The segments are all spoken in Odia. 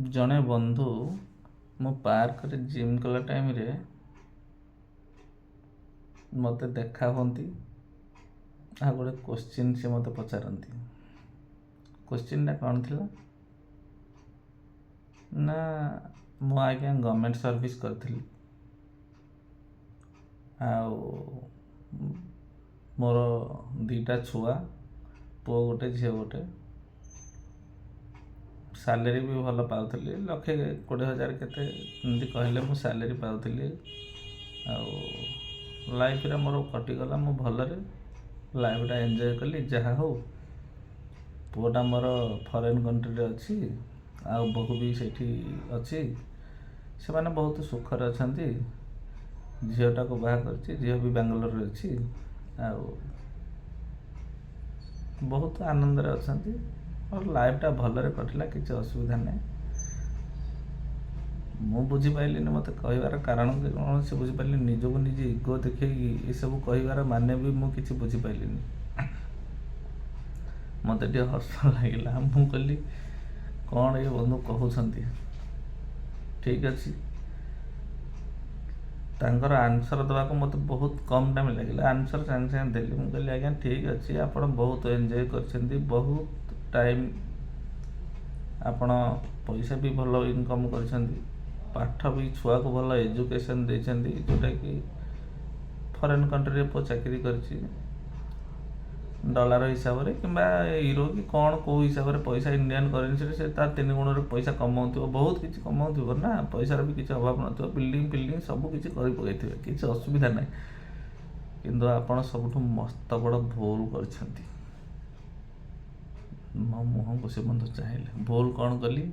ଜଣେ ବନ୍ଧୁ ମୁଁ ପାର୍କରେ ଜିମ୍ କଲା ଟାଇମ୍ରେ ମୋତେ ଦେଖା ହୁଅନ୍ତି ଆଉ ଗୋଟେ କୋଶ୍ଚିନ୍ ସେ ମୋତେ ପଚାରନ୍ତି। କୋଶ୍ଚିନ୍ଟା କ'ଣ ଥିଲା ନା, ମୁଁ ଆଜ୍ଞା ଗଭର୍ଣ୍ଣମେଣ୍ଟ ସର୍ଭିସ୍ କରିଥିଲି ଆଉ ମୋର 2ଟା ଛୁଆ, ପୁଅ ଗୋଟେ, ଝିଅ ଗୋଟେ। ସାଲେରୀ ବି ଭଲ ପାଉଥିଲି, 1,20,000 କେତେ ଏମିତି କହିଲେ, ମୁଁ ସାଲେରୀ ପାଉଥିଲି ଆଉ ଲାଇଫ୍ରେ ମୋର କଟିଗଲା। ମୁଁ ଭଲରେ ଲାଇଫ୍ଟା ଏନ୍ଜୟ କଲି। ଯାହା ହଉ, ପୁଅଟା ମୋର ଫରେନ୍ କଣ୍ଟ୍ରିରେ ଅଛି ଆଉ ବୋହୂ ବି ସେଇଠି ଅଛି। ସେମାନେ ବହୁତ ସୁଖରେ ଅଛନ୍ତି। ଝିଅଟାକୁ ବାହା କରିଛି, ଝିଅ ବି ବାଙ୍ଗାଲୋରରେ ଅଛି ଆଉ ବହୁତ ଆନନ୍ଦରେ ଅଛନ୍ତି। ମୋର ଲାଇଫ୍ଟା ଭଲରେ କଟିଲା, କିଛି ଅସୁବିଧା ନାହିଁ। ମୁଁ ବୁଝିପାରିଲିନି ମୋତେ କହିବାର କାରଣ କ'ଣ। ସେ ବୁଝିପାରିଲିନି, ନିଜକୁ ନିଜେ ଇଗୋ ଦେଖେଇକି ଏସବୁ କହିବାର ମାନେ ବି ମୁଁ କିଛି ବୁଝିପାରିଲିନି। ମୋତେ ଟିକେ ହସ ଲାଗିଲା। ମୁଁ କହିଲି, କ'ଣ ଏ ବନ୍ଧୁ କହୁଛନ୍ତି? ଠିକ୍ ଅଛି, ତାଙ୍କର ଆନ୍ସର୍ ଦେବାକୁ ମୋତେ ବହୁତ କମ୍ ଟାଇମ୍ ଲାଗିଲା। ଆନ୍ସର୍ ସାଙ୍ଗେ ସାଙ୍ଗେ ଦେଲି। ମୁଁ କହିଲି, ଆଜ୍ଞା, ଠିକ୍ ଅଛି, ଆପଣ ବହୁତ ଏନ୍ଜୟ କରିଛନ୍ତି, ବହୁତ ଟାଇମ୍ ଆପଣ ପଇସା ବି ଭଲ ଇନକମ୍ କରିଛନ୍ତି, ପାଠ ବି ଛୁଆକୁ ଭଲ ଏଜୁକେସନ୍ ଦେଇଛନ୍ତି, ଯେଉଁଟାକି ଫରେନ୍ କଣ୍ଟ୍ରିରେ ପୁଅ ଚାକିରି କରିଛି, ଡଲାର ହିସାବରେ କିମ୍ବା ୟୁରୋ କି କ'ଣ କେଉଁ ହିସାବରେ ପଇସା, ଇଣ୍ଡିଆନ୍ କରେନ୍ସିରେ ସେ ତା ତିନି ଗୁଣରେ ପଇସା କମାଉଥିବ, ବହୁତ କିଛି କମାଉଥିବ ନା, ପଇସାର ବି କିଛି ଅଭାବ ନଥିବ, ବିଲ୍ଡିଂ ଫିଲ୍ଡିଂ ସବୁ କିଛି କରି ପକାଇଥିବେ, କିଛି ଅସୁବିଧା ନାହିଁ। କିନ୍ତୁ ଆପଣ ସବୁଠୁ ମସ୍ତ ବଡ଼ ଭୁଲ କରିଛନ୍ତି। ମୋ ମୁହଁକୁ ସେ ବନ୍ଧୁ ଚାହିଁଲେ। ଭୁଲ କ'ଣ କଲି?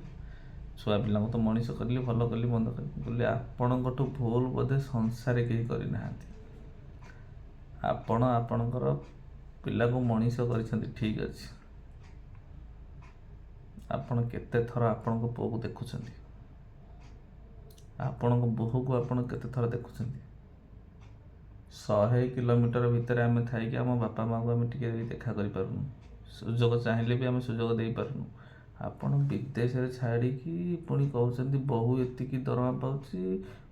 ଛୁଆ ପିଲାଙ୍କୁ ତ ମଣିଷ କଲି, ଭଲ କଲି, ମନ୍ଦ କଲି? କହିଲି, ଆପଣଙ୍କଠୁ ଭୁଲ ବୋଧେ ସଂସାରେ କେହି କରିନାହାନ୍ତି। ଆପଣ ଆପଣଙ୍କର ପିଲାକୁ ମଣିଷ କରିଛନ୍ତି, ଠିକ୍ ଅଛି। ଆପଣ କେତେ ଥର ଆପଣଙ୍କ ପୁଅକୁ ଦେଖୁଛନ୍ତି? ଆପଣଙ୍କ ବୋହୂକୁ ଆପଣ କେତେ ଥର ଦେଖୁଛନ୍ତି? 100 କିଲୋମିଟର ଭିତରେ ଆମେ ଥାଇକି ଆମ ବାପା ମାଆଙ୍କୁ ଆମେ ଟିକେ ବି ଦେଖା କରିପାରୁନୁ। ସୁଯୋଗ ଚାହିଁଲେ ବି ଆମେ ସୁଯୋଗ ଦେଇପାରୁନୁ। ଆପଣ ବିଦେଶରେ ଛାଡ଼ିକି ପୁଣି କହୁଛନ୍ତି ବୋହୂ ଏତିକି ଦରମା ପାଉଛି,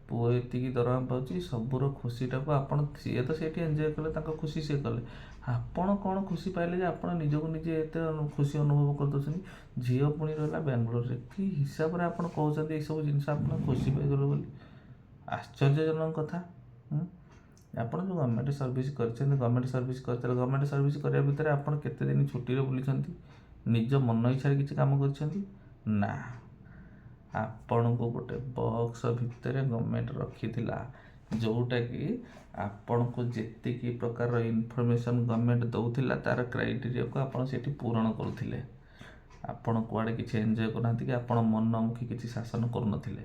ପୁଅ ଏତିକି ଦରମା ପାଉଛି। ସବୁର ଖୁସିଟାକୁ ଆପଣ, ସିଏ ତ ସେଇଠି ଏନ୍ଜୟ କଲେ, ତାଙ୍କ ଖୁସି ସିଏ କଲେ। ଆପଣ କ'ଣ ଖୁସି ପାଇଲେ ଯେ ଆପଣ ନିଜକୁ ନିଜେ ଏତେ ଖୁସି ଅନୁଭବ କରିଦେଉଛନ୍ତି? ଝିଅ ପୁଣି ରହିଲା ବାଙ୍ଗାଲୋରରେ। କି ହିସାବରେ ଆପଣ କହୁଛନ୍ତି ଏଇସବୁ ଜିନିଷ ଆପଣ ଖୁସି ପାଇଗଲେ ବୋଲି? ଆଶ୍ଚର୍ଯ୍ୟଜନକ କଥା। ଆପଣ ଯେଉଁ ଗଭର୍ଣ୍ଣମେଣ୍ଟ ସର୍ଭିସ୍ କରିଛନ୍ତି, ଗଭର୍ଣ୍ଣମେଣ୍ଟ ସର୍ଭିସ୍ କରିଥିଲେ, ଗଭର୍ଣ୍ଣମେଣ୍ଟ ସର୍ଭିସ୍ କରିବା ଭିତରେ ଆପଣ କେତେ ଦିନ ଛୁଟିରେ ବୁଲିଛନ୍ତି? ନିଜ ମନ ଇଚ୍ଛାରେ କିଛି କାମ କରିଛନ୍ତି ନା? ଆପଣଙ୍କୁ ଗୋଟେ ବକ୍ସ ଭିତରେ ଗଭର୍ଣ୍ଣମେଣ୍ଟ ରଖିଥିଲା, ଯେଉଁଟାକି ଆପଣଙ୍କୁ ଯେତିକି ପ୍ରକାରର ଇନଫର୍ମେସନ୍ ଗଭର୍ଣ୍ଣମେଣ୍ଟ ଦେଉଥିଲା, ତା'ର କ୍ରାଇଟେରିଆକୁ ଆପଣ ସେଠି ପୂରଣ କରୁଥିଲେ। ଆପଣ କୁଆଡ଼େ କିଛି ଏନ୍ଜୟ କରୁନାହାନ୍ତି କି ଆପଣ ମନମୁଖୀ କିଛି ଶାସନ କରୁନଥିଲେ।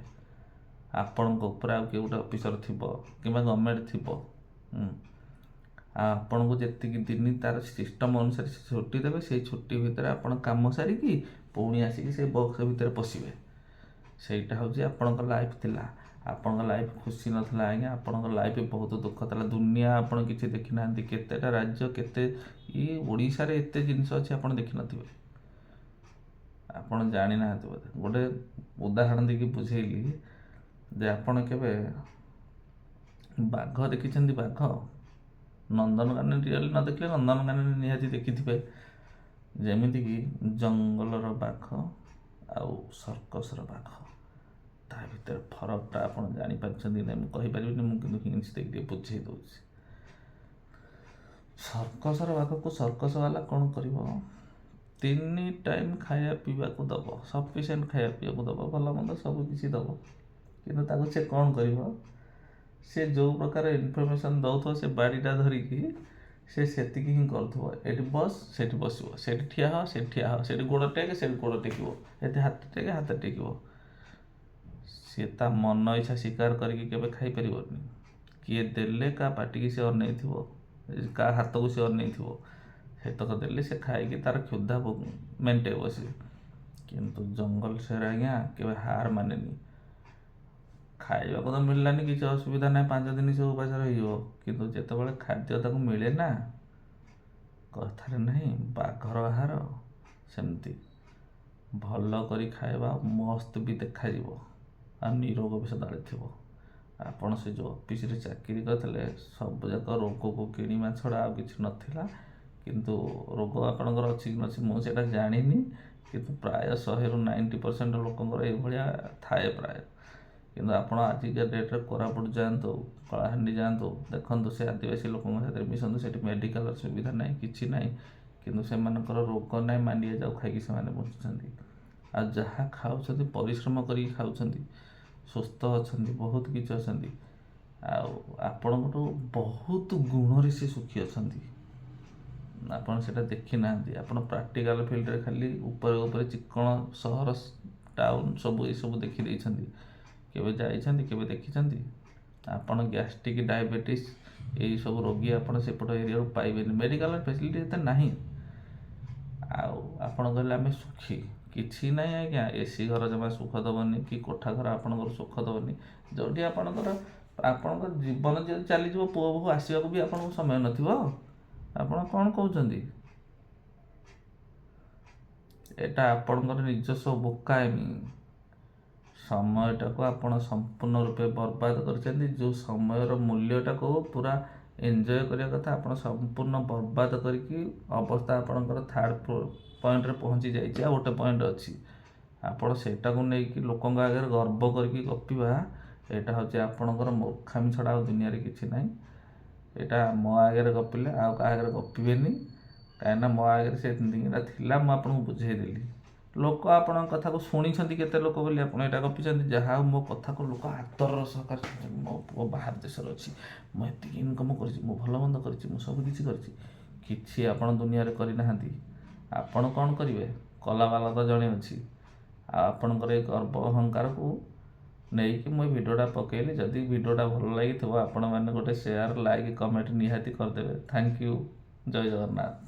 ଆପଣଙ୍କ ଉପରେ ଆଉ କିଏ ଗୋଟେ ଅଫିସର ଥିବ କିମ୍ବା ଗଭର୍ଣ୍ଣମେଣ୍ଟ ଥିବ। ଆଉ ଆପଣଙ୍କୁ ଯେତିକି ଦିନ ତାର ସିଷ୍ଟମ୍ ଅନୁସାରେ ସେ ଛୁଟି ଦେବେ, ସେଇ ଛୁଟି ଭିତରେ ଆପଣ କାମ ସାରିକି ପୁଣି ଆସିକି ସେଇ ବକ୍ସ ଭିତରେ ପଶିବେ। ସେଇଟା ହେଉଛି ଆପଣଙ୍କ ଲାଇଫ୍ ଥିଲା। ଆପଣଙ୍କ ଲାଇଫ୍ ଖୁସି ନଥିଲା ଆଜ୍ଞା, ଆପଣଙ୍କ ଲାଇଫ୍ ବହୁତ ଦୁଃଖ ଥିଲା। ଦୁନିଆ ଆପଣ କିଛି ଦେଖିନାହାନ୍ତି, କେତେଟା ରାଜ୍ୟ, କେତେ ଇଏ, ଓଡ଼ିଶାରେ ଏତେ ଜିନିଷ ଅଛି, ଆପଣ ଦେଖିନଥିବେ, ଆପଣ ଜାଣିନାହାନ୍ତି ବୋଧେ। ଗୋଟେ ଉଦାହରଣ ଦେଇକି ବୁଝେଇଲି ଯେ ଆପଣ କେବେ ବାଘ ଦେଖିଛନ୍ତି? ବାଘ ନନ୍ଦନକାନନ ରିଅଲି ନ ଦେଖିଲେ ନନ୍ଦନକାନନ ନିହାତି ଦେଖିଥିବେ। ଯେମିତିକି ଜଙ୍ଗଲର ବାଘ ଆଉ ସର୍କସର ବାଘ, ତା ଭିତରେ ଫରକଟା ଆପଣ ଜାଣିପାରୁଛନ୍ତି କି ନାହିଁ ମୁଁ କହିପାରିବିନି, ମୁଁ କିନ୍ତୁ ହିଣ୍ଟସ୍ ଦେଇକି ଟିକେ ବୁଝେଇ ଦେଉଛି। ସର୍କସର ବାଘକୁ ସର୍କସ ବାଲା କ'ଣ କରିବ? ତିନି ଟାଇମ୍ ଖାଇବା ପିଇବାକୁ ଦେବ, ସଫିସିଏଣ୍ଟ ଖାଇବା ପିଇବାକୁ ଦେବ, ଭଲ ମନ୍ଦ ସବୁ କିଛି ଦେବ। କିନ୍ତୁ ତାକୁ ସେ କ'ଣ କରିବ? ସେ ଯେଉଁ ପ୍ରକାର ଇନଫର୍ମେସନ୍ ଦେଉଥିବ, ସେ ବାଡ଼ିଟା ଧରିକି ସେ ସେତିକି ହିଁ କରୁଥିବ। ଏଠି ବସ୍, ସେଠି ବସିବ। ସେଠି ଠିଆ ହ, ସେଠି ଠିଆ ହ। ସେଠି ଗୋଡ଼ ଟେକ, ସେଠି ଗୋଡ଼ ଟେକିବ। ଏଠି ହାତ ଟେକ, ହାତ ଟେକିବ। ସିଏ ତା ମନ ଇଚ୍ଛା ଶିକାର କରିକି କେବେ ଖାଇପାରିବନି। କିଏ ଦେଲେ କାହା ପାଟିକି ସେ ଅନେଇଥିବ, କାହା ହାତକୁ ସେ ଅନେଇଥିବ, ସେତକ ଦେଲେ ସେ ଖାଇକି ତାର କ୍ଷୁଧା ମେଣ୍ଟେଇବ ସିଏ। କିନ୍ତୁ ଜଙ୍ଗଲ ଶେର ଆଜ୍ଞା କେବେ ହାର ମାନେନି। ଖାଇବାକୁ ତ ମିଳିଲାନି, କିଛି ଅସୁବିଧା ନାହିଁ, 5 ଦିନ ସେ ଉପାସ ରହିଯିବ। କିନ୍ତୁ ଯେତେବେଳେ ଖାଦ୍ୟ ତାକୁ ମିଳେ ନା, କଥାରେ ନାହିଁ ବାଘର ଆହାର, ସେମିତି। ଭଲ କରି ଖାଇବା, ମସ୍ତ ବି ଦେଖାଯିବ ଆଉ ନିରୋଗ ବି ସଦାବେଳେ ଥିବ। ଆପଣ ସେ ଯେଉଁ ଅଫିସରେ ଚାକିରି କରିଥିଲେ, ସବୁଯାକ ରୋଗକୁ କିଣିବା ଛଡ଼ା ଆଉ କିଛି ନଥିଲା। କିନ୍ତୁ ରୋଗ ଆପଣଙ୍କର ଅଛି କି ନଅଛି ମୁଁ ସେଇଟା ଜାଣିନି, କିନ୍ତୁ ପ୍ରାୟ 100ରୁ 90% ଲୋକଙ୍କର ଏଇଭଳିଆ ଥାଏ ପ୍ରାୟ। କିନ୍ତୁ ଆପଣ ଆଜିକା ଡେଟ୍ରେ କୋରାପୁଟ ଯାଆନ୍ତୁ, କଳାହାଣ୍ଡି ଯାଆନ୍ତୁ, ଦେଖନ୍ତୁ, ସେ ଆଦିବାସୀ ଲୋକଙ୍କ ସାଥିରେ ମିଶନ୍ତୁ। ସେଠି ମେଡ଼ିକାଲର ସୁବିଧା ନାହିଁ, କିଛି ନାହିଁ, କିନ୍ତୁ ସେମାନଙ୍କର ରୋଗ ନାହିଁ। ମାଣ୍ଡିଆ ଯାଉ ଖାଇକି ସେମାନେ ବଞ୍ଚୁଛନ୍ତି ଆଉ ଯାହା ଖାଉଛନ୍ତି ପରିଶ୍ରମ କରିକି ଖାଉଛନ୍ତି, ସୁସ୍ଥ ଅଛନ୍ତି, ବହୁତ କିଛି ଅଛନ୍ତି। ଆଉ ଆପଣଙ୍କଠୁ ବହୁତ ଗୁଣରେ ସେ ସୁଖୀ ଅଛନ୍ତି। ଆପଣ ସେଇଟା ଦେଖିନାହାନ୍ତି। ଆପଣ ପ୍ରାକ୍ଟିକାଲ ଫିଲ୍ଡରେ ଖାଲି ଉପରେ ଉପରେ ଚିକ୍କଣ ସହର, ଟାଉନ୍ ସବୁ ଏସବୁ ଦେଖିଦେଇଛନ୍ତି। କେବେ ଯାଇଛନ୍ତି? କେବେ ଦେଖିଛନ୍ତି? ଆପଣ ଗ୍ୟାଷ୍ଟ୍ରିକ୍, ଡାଇବେଟିସ୍ ଏଇସବୁ ରୋଗୀ ଆପଣ ସେପଟ ଏରିଆରୁ ପାଇବେନି। ମେଡ଼ିକାଲ ଫେସିଲିଟି ଏତେ ନାହିଁ। ଆଉ ଆପଣ କହିଲେ ଆମେ ସୁଖୀ। କିଛି ନାହିଁ ଆଜ୍ଞା। ଏସି ଘର ଜମା ସୁଖ ଦେବନି କି କୋଠା ଘର ଆପଣଙ୍କର ସୁଖ ଦେବନି। ଯେଉଁଠି ଆପଣଙ୍କ ଜୀବନ ଯଦି ଚାଲିଯିବ, ପୁଅ ବୋହୂ ଆସିବାକୁ ବି ଆପଣଙ୍କୁ ସମୟ ନଥିବ, ଆପଣ କ'ଣ କହୁଛନ୍ତି? ଏଇଟା ଆପଣଙ୍କର ନିଜସ୍ୱ ବୋକାମି। ସମୟଟାକୁ ଆପଣ ସମ୍ପୂର୍ଣ୍ଣ ରୂପେ ବର୍ବାଦ କରିଛନ୍ତି। ଯେଉଁ ସମୟର ମୂଲ୍ୟଟାକୁ ପୁରା ଏନ୍ଜୟ କରିବା କଥା, ଆପଣ ସମ୍ପୂର୍ଣ୍ଣ ବର୍ବାଦ କରିକି ଅବସ୍ଥା ଆପଣଙ୍କର ଥାର୍ଡ଼ ପଏଣ୍ଟରେ ପହଞ୍ଚି ଯାଇଛି। ଆଉ ଗୋଟେ ପଏଣ୍ଟ ଅଛି। ଆପଣ ସେଇଟାକୁ ନେଇକି ଲୋକଙ୍କ ଆଗରେ ଗର୍ବ କରିକି ଗପିବା, ଏଇଟା ହେଉଛି ଆପଣଙ୍କର ମୂର୍ଖାମି ଛଡ଼ା ଆଉ ଦୁନିଆରେ କିଛି ନାହିଁ। ଏଇଟା ମୋ ଆଗରେ ଗପିଲେ ଆଉ କାହା ଆଗରେ ଗପିବେନି, କାହିଁକିନା ମୋ ଆଗରେ ସେ ଥିଙ୍କିଂଟା ଥିଲା, ମୁଁ ଆପଣଙ୍କୁ ବୁଝେଇଦେଲି। ଲୋକ ଆପଣଙ୍କ କଥାକୁ ଶୁଣିଛନ୍ତି କେତେ ଲୋକ ବୋଲି ଆପଣ ଏଇଟା ଗପିଛନ୍ତି। ଯାହା ହଉ, ମୋ କଥାକୁ ଲୋକ ଆଦରର ସହକାରେ ଶୁଣିଛନ୍ତି। ମୋ ପୁଅ ବାହାର ଦେଶରେ ଅଛି, ମୁଁ ଏତିକି ଇନକମ୍ କରିଛି, ମୁଁ ଭଲ ମନ୍ଦ କରିଛି, ମୁଁ ସବୁ କିଛି କରିଛି। କିଛି ଆପଣ ଦୁନିଆରେ କରିନାହାନ୍ତି। ଆପଣ କ'ଣ କରିବେ? କଲାବାଲା ତ ଜଣେ ଅଛି। ଆଉ ଆପଣଙ୍କର ଏ ଗର୍ବ ଅହଙ୍କାରକୁ ନେଇକି ମୁଁ ଏ ଭିଡ଼ିଓଟା ପକେଇଲି। ଯଦି ଭିଡ଼ିଓଟା ଭଲ ଲାଗିଥିବ, ଆପଣମାନେ ଗୋଟେ ସେୟାର, ଲାଇକ୍, କମେଣ୍ଟ ନିହାତି କରିଦେବେ। Thank you. Jay Jagannath.